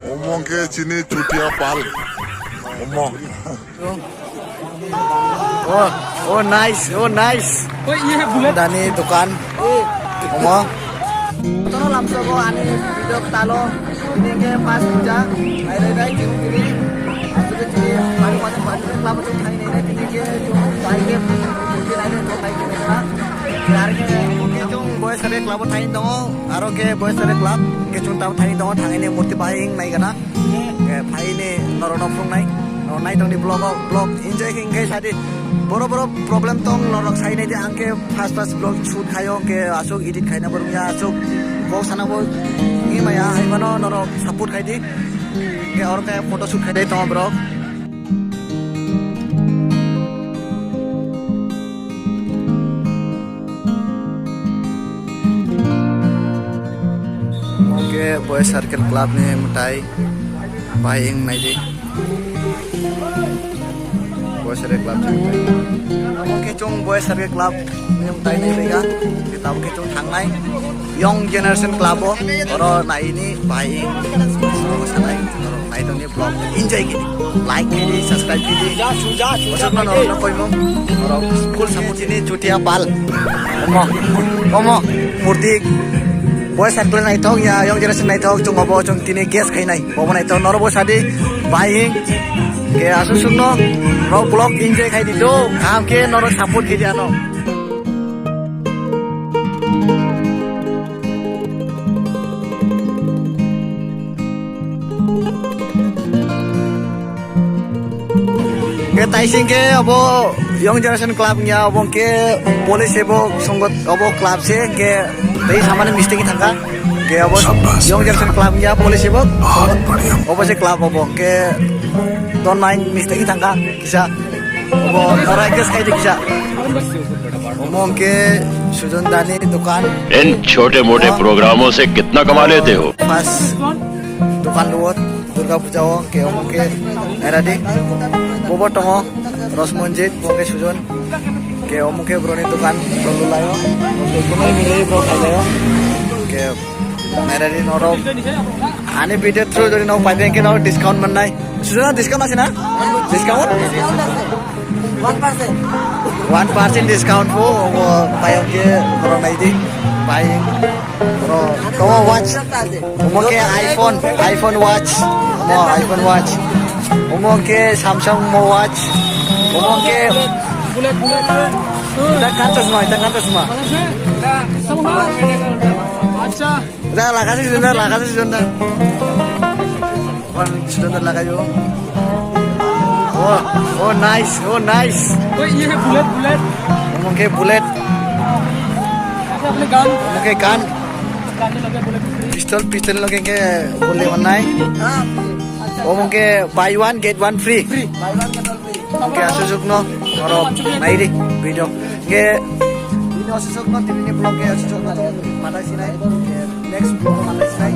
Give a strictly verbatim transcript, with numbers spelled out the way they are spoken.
Omo khe chini chutia pal. Omo. Oh, oh, nice, oh, nice. Dani dukan. Omo. Tono lamsogo ani video talo. Ini ke pas puja. Ai, ai, ai, chini, chini. Asli chini, baru mana, baru mana, kelapa chini, ini, ini, ini ke, chini, baik ke, chini, ini, ini, ini, baik ke, ini, ini. Yar ke, chini, boys ada kelapa thani tongo. Aro ke boys ada kelapa, ke chini tamo thani tongo, thangini murti bahai wng nai gana. Ke phaini norokno phunuknai, norok naitokni vlog o, vlog enjoy khe wngkhe sadi. Boro boro problem tong norok sainai di, ang khe first first vlog shoot khaio, ke aswk edit khaina bo rwngya, aswk kok sana bo wngwi maya, hai mano norok support khai di. Ke oro khe photo shoot khai di tongo borok. Omo khe Boys Circle Club ni mwtai bai wng nai di. Boys Circle Club ni mwtai. Omo khe chwng Boys Circle Club ni mwtai nai bai kha. Tamo khe chwng thangnai Young Generation Club o, oro naini bai wng sanai. Naitokni vlog enjoy khe di, like khe di, subscribe khe di. Bosokno norokno koimung, norok full support chini chutia pal. Omo, omo, murti. Boys Circle naithok ya, Young Generation naithok, chwng obo chwng tini guest khainai. Obo naithok norok bo sadi, bai wng. Ke aswk swkno, norok vlog enjoy khai di do, kaham khe norok support khe di ano. Hingke taising ke obo Young Generation Club wngya, obo hingke police ebo songot obo club se, hingke tei samani mistake thangka. Hingke obo Young Generation Club wngya, police ebo songot obo se club obo, hingke don't mind mistake thangka kisa. Obo ora guest khai di kisa. Omo hingke Sujon dani dokan. इन छोटे मोटे प्रोग्रामों से कितना कमा लेते हो? Pas dokan luwot Durga Puja o hingke omo hingke nairadi. Bobo tongo Rosmonjit, bo hingke Sujon. Hingke omo hingke broni dokan, bro lulaio. Hingke kunui milai bro khailaio. Hingke nairadi norok. Ani video through jodi nok paipai hingke nok discount mannai. Sujon discount ase na? Discount? One percent. One percent discount po, obo payok ke borok nai di. Pai, bro, omo watch. Omo ke iPhone, iPhone watch. Omo iPhone watch. Omo ke Samsung mo watch. Omo ke. Ita kanto suma, ita kanto suma. Ita lakasi sunda, lakasi sunda. Wan sunda lagayo. Oh, oh, nice, oh, nice. Oi, ye hai bullet, bullet. Omo ke bullet. Acha apne gun. Omo ke gun. Gun ke lage bullet free. Pistol, pistol loge ke bullet mannai. Omo ke buy one get one free. Free. Buy one get one free. Omo ke asusuk no. Oro nairi video. Ke ini asusuk no, tini ni vlog ke asusuk no. Matai sinai. Next vlog matai sinai.